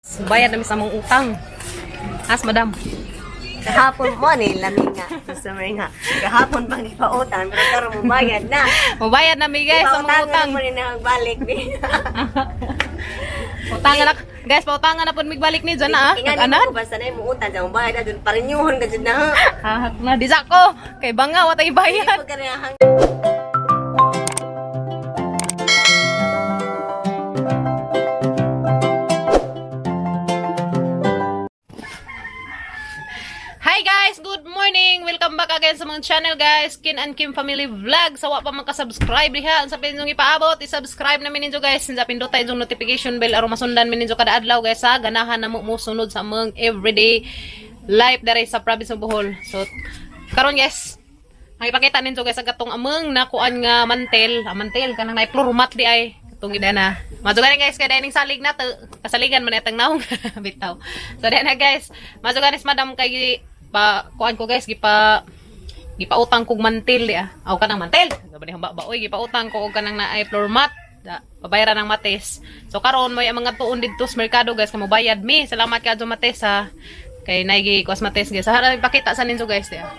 Bayad na mi sa among utang. As madam. Kahapon mo ni lami nga. Customer nga. Kahapon pang ipautang pero karon mo bayad na. Mubayad na mi, guys, sa among Ipautangan utang. mo ni nagbalik ni. Utangan na guys, pautangan na pud migbalik ni dyan na ah. Ingan Nag-anad. mo basta na mo utang sa mo bayad na dun parinyuhon ka jud na. Hahak na di sa ko. Kay banga wa tay bayad. Pag ka na hang Hi guys, good morning. Welcome back again sa mga channel, guys, Kin and Kim Family Vlog. Sa wa pa man ka-subscribe diha, sa pinyong ipaabot, i-subscribe na mi ninyo, guys. Sa pindotay yung notification bell aron masundan mi ninyo kada adlaw, guys, sa ganahan na mo mosunod sa among everyday life dere sa province of Bohol. So karon guys, ang ipakita ninyo guys ang katong among nakuan nga mantel, ang mantel kanang naay floor mat di ay katong gida na. Madto gani guys, kay dining salig na to, kasaligan man itang naong bitaw. So di na guys, madto gani madam kay pa kuan ko guys, gipa gipautang kog mantel di ah. Aw kanang mantel. Sabi ni hamba ba oy, gipautang ko og kanang naay floor mat. Da, pabayaran ng mates. So karon may ang mga tuon didto sa merkado guys, kamo bayad mi. Salamat kaadto mates ha. Kay naigi kuas mates guys. Sa ipakita sa ninyo guys di ah.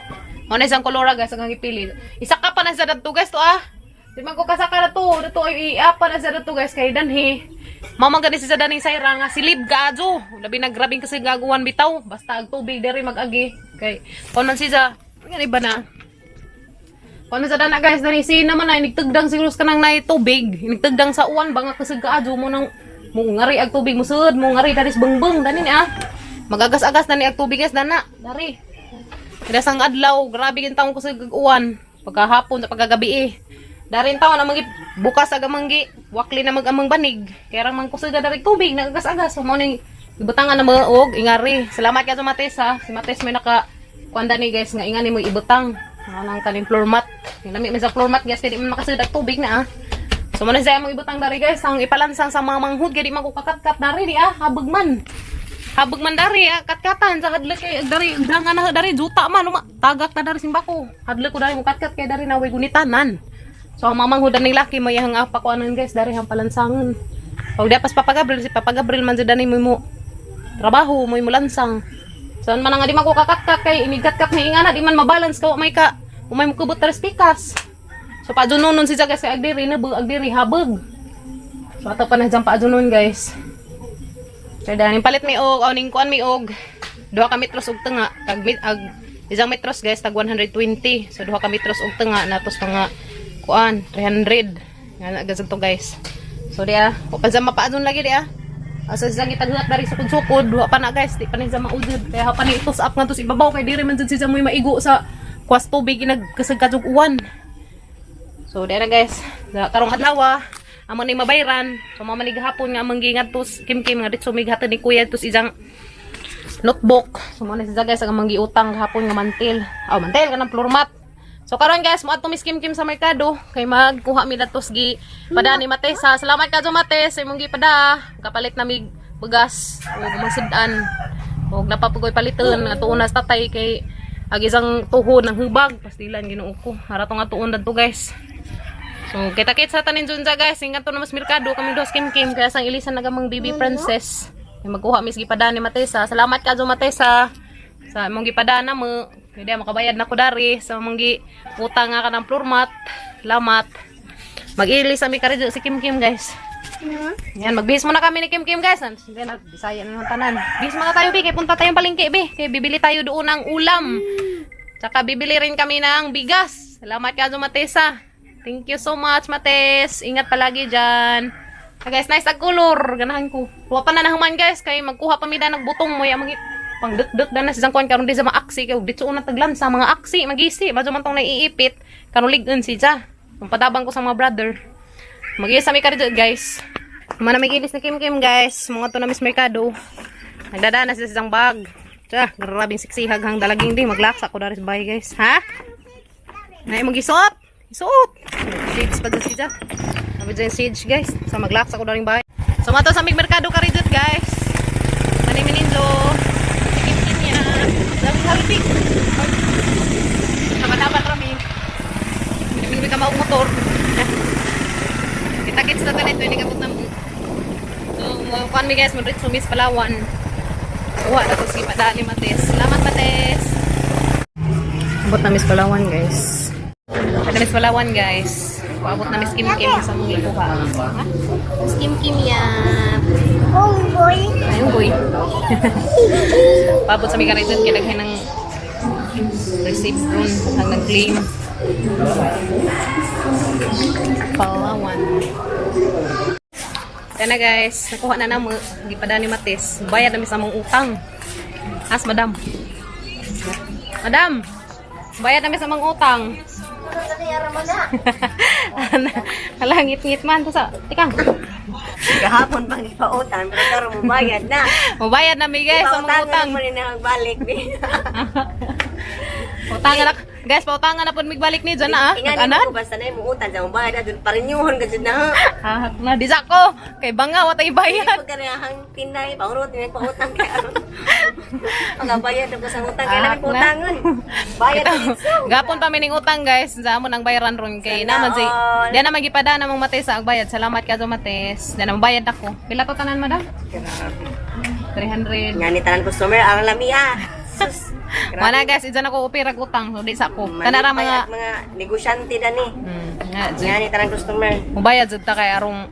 Mao na isang kolora guys ang gipili. Isa ka pa na sa dadto guys to ah. Di man ko kasaka na to. Dato ay iapa na sa dadto guys kay danhi. Mao man gani si sa daning sayra nga silib gaadyo. Labi na grabing kasi gaguan bitaw. Basta ang tubig diri mag-agi. Kay kon man siya ngani ba na? Kon man sa dana guys dani si naman ay nigtugdang siguro sa kanang nay tubig. Nigtugdang sa uwan ba nga kasi gaadyo mo nang mo ngari ag tubig mo sud mo ngari dali sa bengbeng dani ni ah. Magagas-agas dani ag tubig guys dana. Dari. Kada sang adlaw, grabe gin taon ko sa uwan. Pagkahapon sa pagkagabi eh. Darin taon ang mangi bukas aga manggi, wakli na mag-amang banig. Kaya rang mangkusuga dari tubig nagagas-agas. So, mao ning ibutangan na mga og ingari. Salamat kay sa Mates ha. Si Mates may naka kuan ni guys nga ingani mo ibutang. Ano nang kaning floor mat. Lami man sa floor mat guys kay di man makasud tubig na ah. So mo na siya among ibutang dari guys, ang ipalansang sa mga manghud kay di man ko kakatkat dari di ah, habag man. Habag man dari ah, katkatan sa hadlok kay dari dangan na dari juta man uma, tagak na dari simbako. Hadlok ko dari mo katkat kay dari naway gunitanan. So ang mga manghud ni laki may hang apa ko anan guys dari hang palansangan. Pag di pas Papa Gabriel, si Papa Gabriel man jud mo mo trabaho mo mo lansang. So man nga di man ko kakatkat kay inigkatkat ni ingana di man mabalance ka wa may ka umay mo kubot tares pikas. So pajunonon si guys kay agdiri na agdiri habag. So ato pa na dyan paajunon guys. Kaya danin palit mi og aw ning kuan mi og duha ka metros og tunga tag ag isang metros guys tag 120. So duha ka metros og tunga natos mga kuan 300. Nga na gazan to guys. So di ah, wa pa dyan mapaadun lagi di ah. Asa siya gitaghat dari sukod-sukod, wa pa na guys, di pa na siya maudod. Kaya pa ni itos up nga to sa ibabaw kay diri man jud siya mo'y maigo sa kuwas tubig ginagkasagkadug uwan. So di na guys, na karong adlaw ah, amo ni mabayran. So mama ni gahapon nga among giingat tos Kim Kim nga ditso mighatod ni kuya tos isang notebook. So mo na siya guys ang among giutang gahapon nga mantel. Oh, mantel kanang floor mat. So karon guys, moadto mi Kim Kim sa merkado kay magkuha mi datos gi pada ni Mates ha. Salamat kadto Mates sa imong gipada. Kapalit na mig bugas ug mga sudan. Ug napapugoy paliton nga tuon na sa tatay kay ag isang tuhod ng hubag pastilan Ginoo ko. Hara to nga tuon dadto guys. So, kita-kits sa tanin dun guys. Ingat to na mas merkado. Kami dos Kim Kim. Kaya sang ilisan nagamang baby princess. Kaya magkuha mis gipada ni Matesa. Salamat ka Jo Matesa. Sa imong gipada na mo. Kaya di, makabayad na ko dari. Sa imong gi utang nga ka ng floor mat. Salamat. Mag-ilis ami ka rin si Kim Kim guys. Yan, magbihis muna kami ni Kim Kim guys. Hindi na, Bisaya na ng tanan. Bihis muna tayo, bi. Kaya punta tayong palengke, bi. Kaya bibili tayo doon ng ulam. Tsaka bibili rin kami ng bigas. Salamat ka, Matesa. Thank you so much, Mates. Ingat palagi dyan. Ah, guys, nice ang color. Ganahan ko. Wa pa na nahuman, guys. Kay magkuha pa mi da nagbutong mo. Yung mga pangduk-duk da na sa kuan karon di sa mga aksi. Kay dito una taglan sa mga aksi. Magisi. Madyo man tong naiipit. Karon ligon si Ja. Papadabang ko sa mga brother. Mag-iisa mi ka rin guys. Mana may gilis na Kim Kim guys. Mga to na Miss Mercado. Nagdadaan na sila sa isang bag. Tsa, grabing siksihag hang dalaging di. Maglaksa ko dari sa bahay guys. Ha? Nay mo gisuot. Isuot. Siege pa dyan siya. Sabi dyan siege guys. So maglaksa ko dari bahay. So mato sa mig merkado ka rin guys. Mani mininjo. Si Kim Kim niya. Dami harupik. Taban-taban rami. Hindi ka maog motor. Kita-kits na tanin. Ito, hindi ka na. So, kuan mi mi, guys, mo mi sa Palawan. Kuha na to si Padani Mates. Salamat, Mates. Abot na mis Palawan, guys. Abot na mis Palawan, guys. Paabot na mis Kim Kim sa mga ikuha. Ha? Miss Kim Kim ya. Unggoy. Ay, unggoy. Paabot sa mga region, kaya ng receipt ron, ang nag-claim. Palawan. Kaya na, guys, nakuha na namo, gipada ni Matis. Bayad na mi sa among utang. As madam. Madam, bayad na mi sa among utang. Hala, ngit-ngit man. Sa, tikang. Gahapon pang ipautan, pero karon mo bayad na. Mubayad na mi, guys, sa among Ipautangan utang. mo rin ang balik. Utangan na, guys, pautangan na po migbalik ni dyan na ah. Ingani Nag-anad. ko basta na mo utang sa mo bayad na dun parinyuhon ka jud na. Ah, na di sa ko. Kay banga watay bayad. Pag kanahang tinay, paurot ni pautang kay aron. Ang bayad ko sa utang kay Ah, nami pautangon. Bayad Ito, na gapon pa mining utang, guys. Sa amon ang bayaran ron kay Sana naman si. all. Di na magipada namang Mates sa agbayad. Salamat ka Mates. Di na mabayad ako. Pila to tanan, madam? 300. Ngani tanan customer ang lami ah. Sus. Wala, guys, idyan ako upirag utang. So di sa ko. Tanara Malipay mga at mga negosyante dani. Nga, jud. Ngani tanan customer. Mubayad jud ta kay arong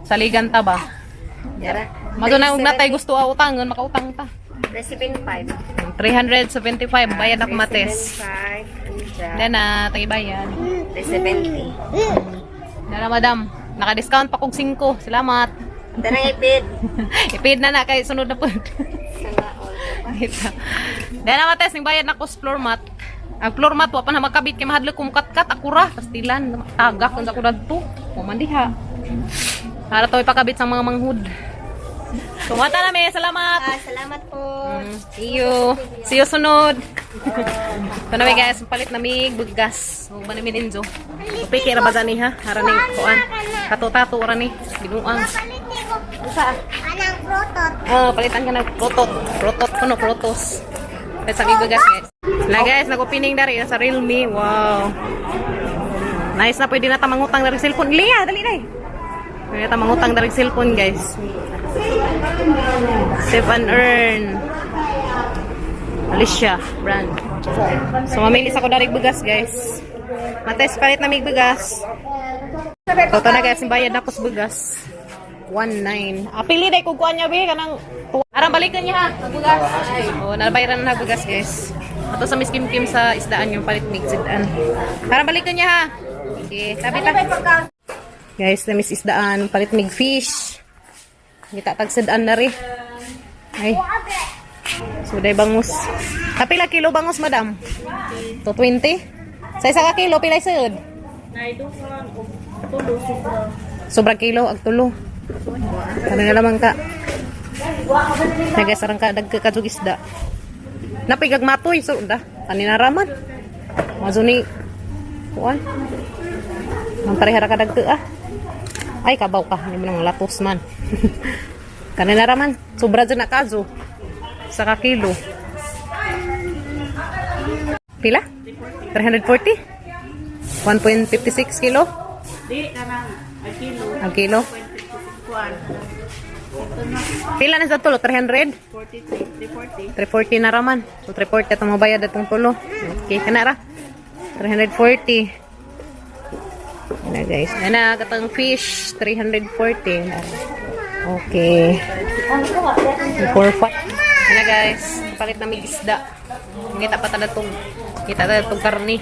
saligan ta ba. Yara. Mato na og natay gusto a utangon, makautang ta. 375. 375 bayad ako, Mates. 375. Then na tagibayad. 370. Dala, madam. Naka-discount pa kog 5. Salamat. Tanang ipid. Ipid na na kay sunod na pud. Sana all. Ito. Dala, Mates, ning bayad na ko sa floor mat. Ang floor mat wa pa na makabit kay mahadlok kung katkat akura pastilan tagak unsa ko dadto. Human diha. Para to ipakabit sa mga manghud. Tumata na mi, salamat. Ah, salamat po. See you. See you sunod. Ito na mi, guys, palit na mi bugas. Ug ba ni Ninjo. Upiki ra ba dani ha? Hara ni kuan. Tato-tato ra ni binuang. Palit ni ko. Anang protot. Oh, palitan ka ng protot. Protot kuno, protos. Palit sa mi bugas, guys. La guys, nag-opening dari sa Realme. Wow. Nice na pwede na ta mangutang dari cellphone. Lia, dali dai. Pwede na ta mangutang dari cellphone, guys. Save and earn. Alicia brand. So mamili sa ko dari bugas, guys. Mates, palit na mig bugas. Toto na, guys, bayad na ko sa bugas. 1.9. Ah, pili day kung kuan niya be kanang arang balikan niya ha, ang bugas. Oh, nabayaran na bugas, guys. Ato sa Miss Kim Kim sa isdaan yung palit mig sidaan. Arang balikan niya ha. Okay, tabi ta. Guys, na Miss Isdaan, palit mig fish. Kita tag sidaan na ri. Ay. So, day bangus. Kapila kilo bangus, madam? 220? Sa isa ka kilo, pila sud? Sobra kilo, ag tulo. Ano na lamang ka? Nagasarang ka, dagka ka isda. Napigag matoy, so da. Kaninaraman. Mazo ni, kuan. Ang parehara ka dagka ah. Ay, kabaw ka. Hindi mo nang latos man. Kaninaraman. Sobra dyan na kazo. Sa ka kilo. Pila? 340? 1.56 kilo? Di, kanang a kilo. Ang kilo? 1.56. Pila na sa tulo? 300? 43, 340. 340 na raman. So, 340 itong mabayad atong tulo. Okay, kana ra. 340. Yan na, guys. Yan na, katang fish. 340. Okay. 4, 5. Yan na, guys. Palit na may isda. Kita pa talaga itong kita talaga itong karni.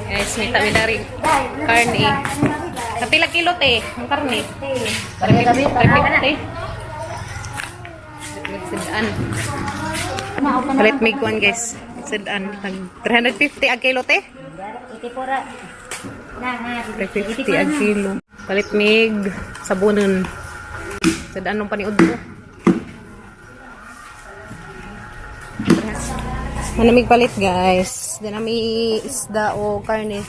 Guys, may tabi na rin karne. Kapila kilo te, ang karne. 350. Sidaan. Palit mig kuan, guys. Sidaan. Nag 350 ang kilo te. 350 ang kilo. Palit mig sabunon. Sidaan nung paniud ko. Manamig palit, guys. Dinami isda o karne.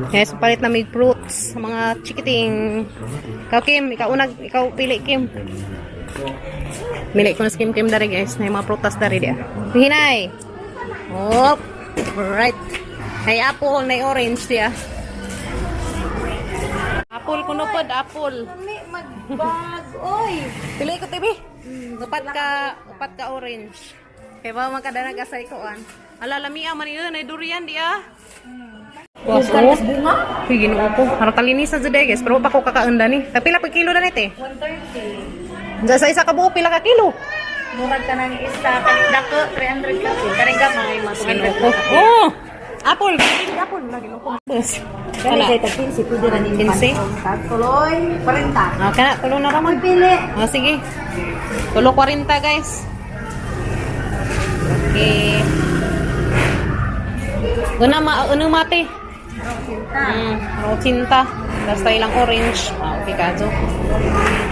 Guys, palit na mig fruits, mga chikiting. Ikaw, Kim, ikaw unag, ikaw pili, Kim. Mili ko na sa Kim Kim dari, guys, na yung mga prutas dari dia. Hinay. Op. Alright. Ay apple, na orange dia. Apple. Apple kuno pod, apple. Lami magbag, oy. Pili ko tibi. Upat ka orange. Kay ba man kada nagasay ko an. Ala lamia man yun ay durian di ah. Waso. Bunga? Uy, Ginoo ko. Harap talinisa jud eh, guys. Pero pa ko kakaunda ni. Pila pa kilo na nite? 130. Sa isa ka buo pila ka kilo? Murag ka ng isa. Kaning dako, 300 ka. Kaning gamay, mas Ginoo ko. Oh! Apple. Apple na Ginoo ko. Bus. Kani kay tag 15 pwede ra ning 15? Tuloy 40. Ah, kana tulo na ramon. Pili. Ah, sige. Tulo 40, guys. Okay. Una ma una mate. 80. Basta ilang orange. Ah, okay ka jo.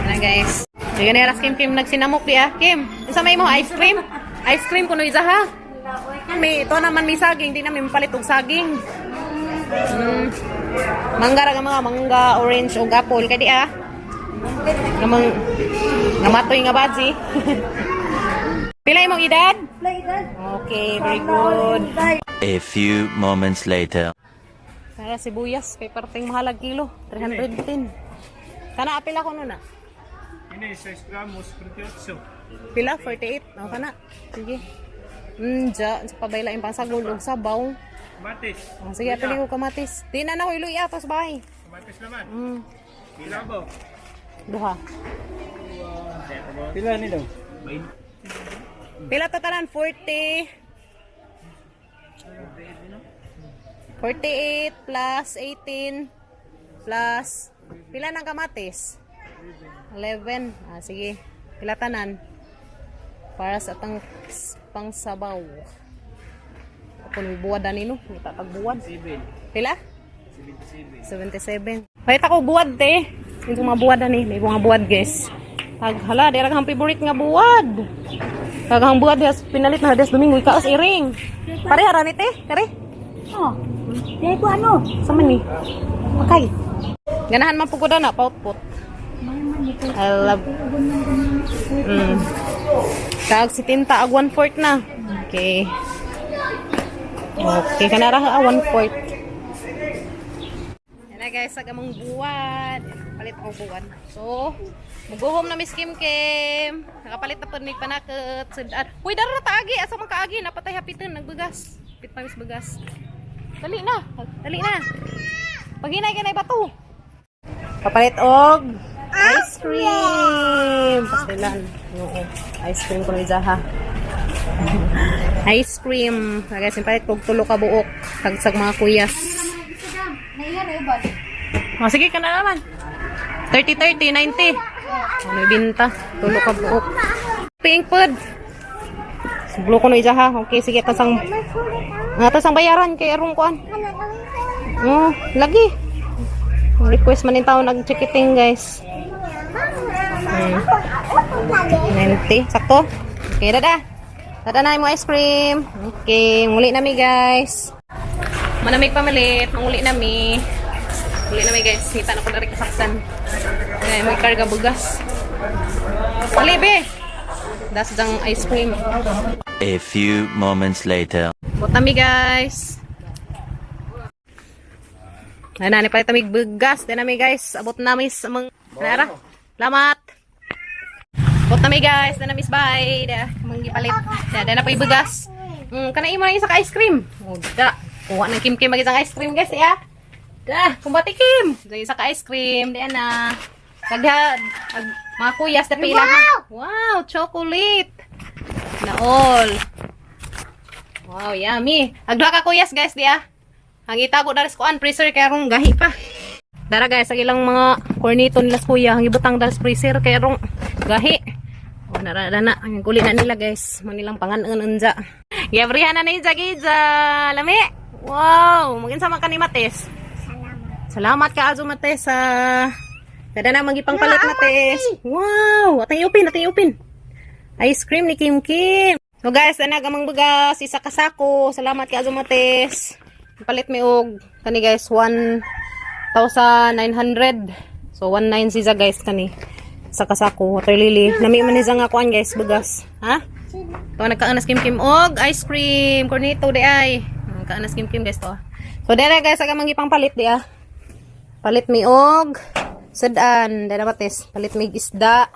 Ano guys. Sige na ras Kim Kim nagsinamok di ah. Kim, isa may mo ice cream? Ice cream kuno isa ha. May ito naman may saging, di namin mapalit og saging. Mangga ra nga mga mangga, orange ug apple kay di ah. Namang namatoy nga baji. Pila imong edad? Play that. Okay, very good. A few moments later. Para sibuyas kay parteng mahalag kilo, 310. Kana apila ko na. Ini 6 gramos 48. Pila 48. Oh, kana. Sige. Ja, sa pabayla yung pangsagol og sabaw. Kamatis. Oh, sige, apili ko kamatis. Di na na ko iluya atos bahay. Kamatis naman. Pila ba? Duha. Pila ni daw? Pila to tanan 40. 48 plus 18 plus pila ng kamatis? 11. Ah, sige. Pila tanan? Para sa atang pangsabaw. Ako may buwad ani no, may tatagbuwad. Pila? 77. Palit ako buwad te. Yung mga buwad ani, may mga buwad guys. Tag hala, di ra kang favorite nga buwad. Kaghang buwad has pinalit na des Domingo ikaos iring. Pareha ra ni te, kare. Oh. Dahil ko ano? Sa man ni? Okay. Ganahan man pud ko na pautput. I love. Kag si tinta ag 1/4 na. Okay. Okay, kanara ah, 1/4. Yan na guys, ag among buwad. Palit ako buwad. So, muguhom na Miss Kim Kim. Nakapalit na pud mig panakot. Sudan. Uy, dara na taagi. Asa man kaagi? Napatay hapiton nagbugas. Pit pa mis bugas. Dali na. Dali na. Paghinay ka na bato. Papalit og ice cream. Pastilan. Oo. Ice cream ko na ha. Ice cream. Ah, guys, palit kog tulo ka buok. Tagsag mga kuyas. Oh, sige ka na naman. 30, 30, 90. Ano binta? Tulo ka buok. Pink food. Sublo ko na isa ha. Okay, sige. Tasang, tasang bayaran kay arong kuan. Oh, lagi. Request man yung tao nag-checkiting, guys. 90. Sakto? Okay, dada. Dada na mo ice cream. Okay, muli na mi, guys. Manamig pamalit. Manguli na mi. Muli na mi, guys. Hita na ko na rin kasaksan. Ay, may karga bugas. Mali, be. Das dang ice cream. A few moments later. Butami guys. Ay na, ni palit amig bugas. Di nami guys, abot nami sa mga nara. Lamat. Abot nami guys, di nami bye. Da, manggipalit. Da, da na pa bugas. Kana imo na isa ka ice cream. Oh, da. Kuha ng Kim Kim mag isang ice cream guys, ya. Da, kumbati Kim. Da isa ka ice cream, di na. Kagha, mga kuyas na pila. Wow, chocolate. Na all. Wow, yummy. Agla ka kuyas guys di ah. Ang itago daris kuan freezer kay rong gahi pa. Dara guys, ang ilang mga cornito nila sa kuya, ang ibutang daris freezer kay rong gahi. O nara na na, ang guli na nila guys, manilang panganon unja. Gabrihan na ni Jagija. Lami. Wow, maginsa man ka ni Mates. Salamat. Salamat ka azo Mates sa Kada na magipangpalit Mates. Wow, atay open, atay open. Ice cream ni Kim Kim. So guys, ana gamang bugas, isa ka sako. Salamat kay Azumates. Palit mi og kani guys 1,900. So 19 siya guys kani. Isa ka sako water lily. Nami man ni siya nga kuan guys bugas. Ha? To nagkaanas Kim Kim og ice cream cornito di ay. Nagkaanas Kim Kim guys to. So dere guys, aga mangipang palit di ah. Palit mi og Sudan, dala mates. Palit mig isda.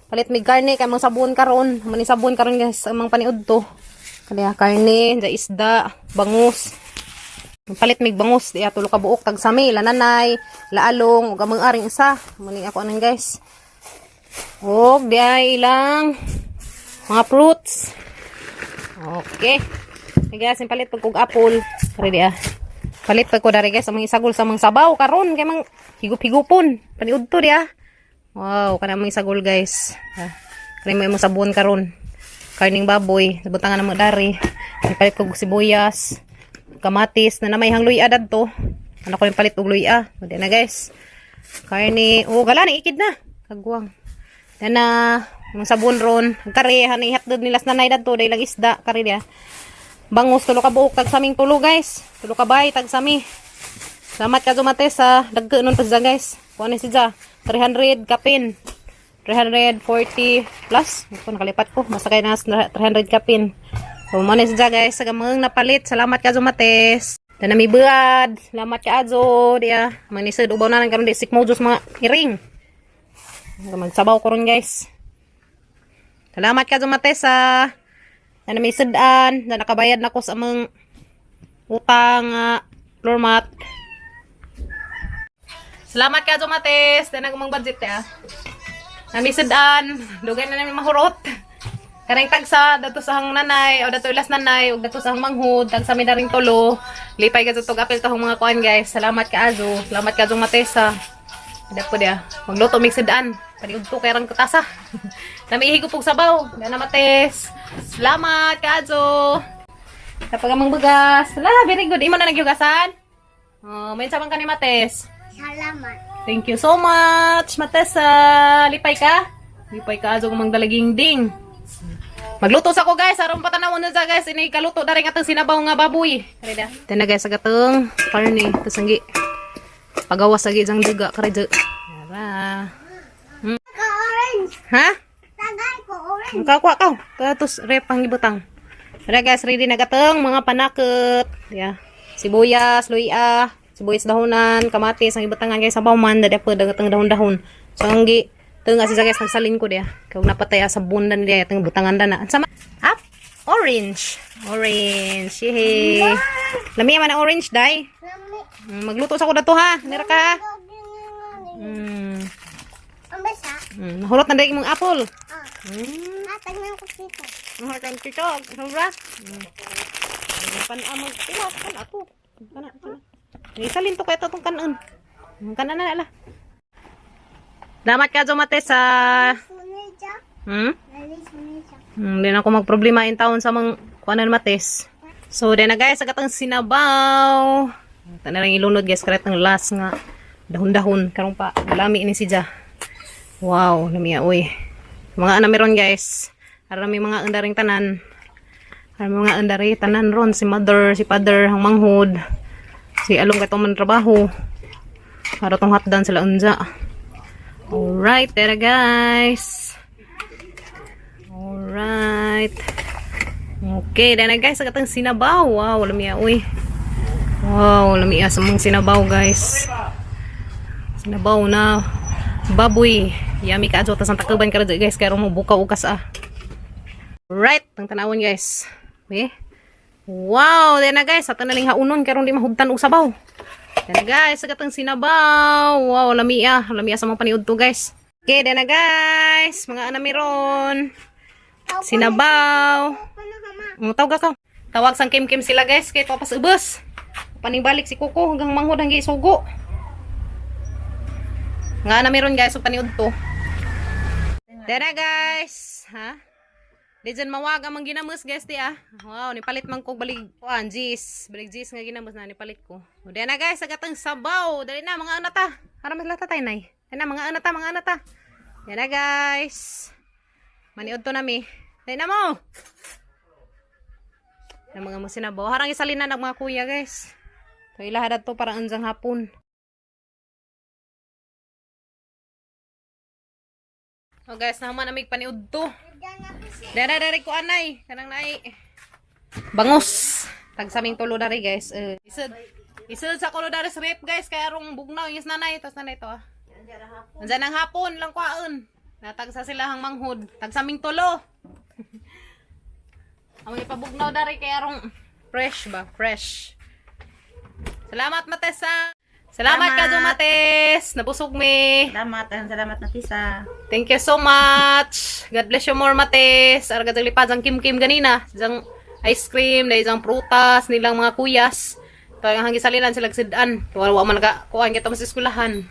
Palit mig karne kay mga sabon karon. Mani sabon karon guys, ang mga paniud to. Kaya karne, da isda, bangus. Palit mig bangus diya tulo ka buok tag sami, lananay, laalong ug amang aring isa. Mani ako anan guys. Og diya ilang mga fruits. Okay. Hey guys, palit pag kog apple. Ready ah. Palit pag ko dari guys, ang mga isagol sa mga sabaw karon kay mang higup-higupon. Paniud to diya. Wow, kana mga isagol guys. Ah, kani mo imong sabon karon. Karning baboy, butangan na mo dari. Palit kog sibuyas, kamatis na namay hang luya dadto. Ano ko yung palit og luya. Di na guys. Karne, oh gala ni ikid na. Kagwang. Yan na, mga sabon ron. Kare, hani hotdog nila sa nanay dadto, dahil lang isda, kare diya. Bangus, tulo ka buok, tagsaming tulo guys. Tulo ka bay, tagsami. Salamat ka Mates sa dagko nun pa siya guys. Kuha ni siya, 300 kapin. 340 plus. Ito, nakalipat ko. Basta kayo na 300 kapin. So, mo ni siya guys. Sa gamang napalit. Salamat ka Mates. Dana may buad. Salamat ka Azo. Diya. Manisod, ubaw na lang karon di sikmo mga iring. Magsabaw ko ron guys. Salamat ka Mates sa na may sudan na nakabayad na ko sa among utang floor mat. Salamat ka Mates. Na nagumang budget ya. Na may sudan, dugay na namin mahurot. Kanang tagsa dato sa hang nanay o dato ilas nanay o dato sa hang manghud, tagsa mi daring tulo. Lipay ka sa apil to mga kuan guys. Salamat ka Azo. Salamat ka Mates ha. Ada po dia. Magluto mig sudan. Paniudto kay rang katasa. Nami ihigop og sabaw. Dana Mates. Salamat kaazo. Kapag amang bugas. Ala, very good. Imo na nagyugasan? Oh, may sabang ka ni Mates. Salamat. Thank you so much, Matesa. Lipay ka? Lipay ka azo kumang dalaging ding. Magluto sa ko guys, aron patanawon na sa guys, ini kaluto na rin atong sinabaw nga baboy. Kare da. Tana guys, sa gatong karne, tas ang gi pagawas sa gi jang duga kare da. Ara. Ka orange. Ha? Tagay ko orange. Ang kakuha ka. Tapos rep ang ibutang. Tara guys, ready na gatong mga panakot. Yeah. Sibuyas, luya, sibuyas dahonan, kamatis, ang ibutangan guys sabaw man dada po dagatong dahon-dahon. So ang gi tunga si guys nagsalin ko dia. Kag napatay sa bundan dia itong butangan dana. Ang sama up orange. Orange. Yehey. Lami man ang orange dai. Lami. Magluto sa ko dato ha. Nira ka. Ang basa. Nahulot na dai imong apple. Ah. Hatag ko dito. Makan kicog, sobra. Pan amag tilas kan ako. Kana kana. Isalin to kay tong kanon. Kanan na ala. Salamat ka Zomate sa Sunija. Dali sunija. Hindi na ako magproblema in taon sa mga kuanan mates. So, then na guys, agatang sinabaw. Ito na lang ilunod guys, karet ng last nga dahon-dahon. Karong pa, lami ini siya. Wow, lami uy. Mga ana meron guys. Arami mga andaring tanan. Arami mga andari tanan ron si mother, si father, ang manghud. Si along katong man trabaho. Para tong hotdan sila unja. Alright, tara guys. Alright. Okay, then guys, sa katang sinabaw. Wow, lami uy. Wow, lami sa mga sinabaw guys. Sinabaw na baboy. Yummy ka ato tas ang takuban ka guys kay mo bukaw ukas ah. Right, tang tanawon guys. Okay. Wow, then na guys, ato na lang haunon karon di mahugtan og sabaw. Then na guys, sa katang sinabaw. Wow, lami ah. Lami ah sa mga paniud to guys. Okay, then na guys, mga ana meron. Sinabaw. Tawag ka. Tawag sang Kim Kim sila guys kay papas ubos. Paningbalik si Kuko hanggang manghod hanggang isugo. Nga na meron guys, so paniud to. Tara guys, ha? Di dyan mawag ang mga ginamos guys di ah. Wow, nipalit man ko balig kuan jis, balig jis nga ginamos na nipalit ko. O di na guys, agatang sabaw. Dali na mga ana ta. Para mas lata tayo nay. Dali na mga ana ta, mga ana ta. Yan na guys. Maniud to nami. Dali na mo. Ang mga mga sinabaw. Harang isalin na ng mga kuya guys. So ilahad to para anjang hapon. Oh guys, naman amig paniud to. Dere dere ko anay, kanang nai. Bangus. Tagsaming tulo dari guys. Isod. Isod sa kulo dari sa rep guys kay arong bugnaw yung nanay tas nanay to ah. Andiyan ang hapon lang kwaon. Natagsa sila hang manghod. Tagsaming tulo. Ang ipabugnaw dari kay arong fresh ba? Fresh. Salamat, Matesa. Salamat, Salamat. ka, Mates. Nabusog mi. Salamat, salamat na tisa. Thank you so much. God bless you more, Mates. Arga jang lipad ang kim-kim ganina. Jang ice cream, dahil jang prutas, nilang mga kuyas. Talagang hanggi salilan sila sidan. Wala wa man naka kuan kita mas eskwelahan.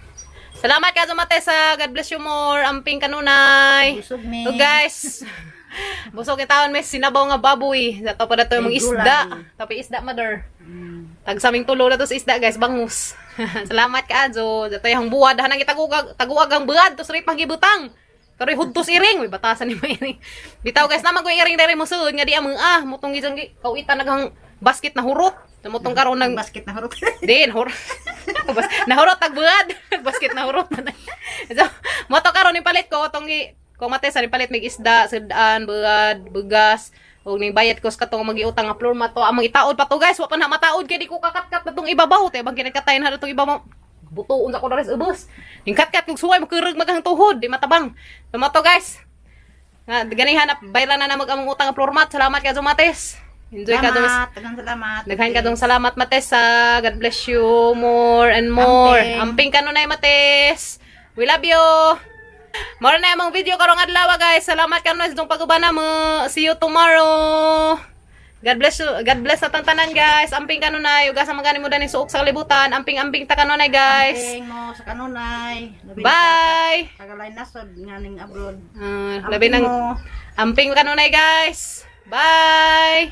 Salamat ka, Mates. Ha. God bless you more. Amping kanunay. Busog mi. So guys, busog itawon may sinabaw nga baboy. Sa pa dato yung mga Ay, isda. gulay. Tapi isda, mother. Tagsaming tulo na to sa isda, guys, bangus. Salamat ka, Ajo. Dato yung buwad hanang gitaguag taguag ang buwad to sri panggibutang. Pero hudtos iring, uy batasan ni iring. Bitaw guys, naman ko iring dere mo suod nga di amang ah, mutong gijang kauitan naghang basket na hurot. Mutong karon nang Basket na hurot. Din, hurot. Nahurot ag buwad. Basket na hurot. So, moto karon ni palit ko tong gi ko mate sa palit mig isda, sudan, buwad, bugas. Og ning bayad ko sa katong magiutang nga floor mat to. Among itaod pa to, guys, wa pa na mataod kay di ko kakatkat na tong ibabaw te bang kinakatay na tong ibabaw. Buto unsa ko na res ubos. Ning katkat kog suway makurog maghang tuhod, di matabang. So mo to, guys. Nga gani hanap bayran na na mag among utang nga floor mat. Salamat ka, Mates. Enjoy ka, Mates. Salamat, daghang salamat. Daghan ka dong salamat, Mates, ha. God bless you more and more. Amping. Amping kanunay, Mates. We love you. Moro na among video karong adlaw, guys. Salamat kanunay sa dong pag-uban mo. See you tomorrow. God bless you. God bless sa tantanan, guys. Amping kanunay. Ugasa magani mo dani suok sa kalibutan. Amping-amping ta kanunay, guys. Amping mo sa kanunay. Labi na Bye. sa Tagalay nasod nga ning abroad. Labi Amping ng mo. amping kanunay, guys. Bye.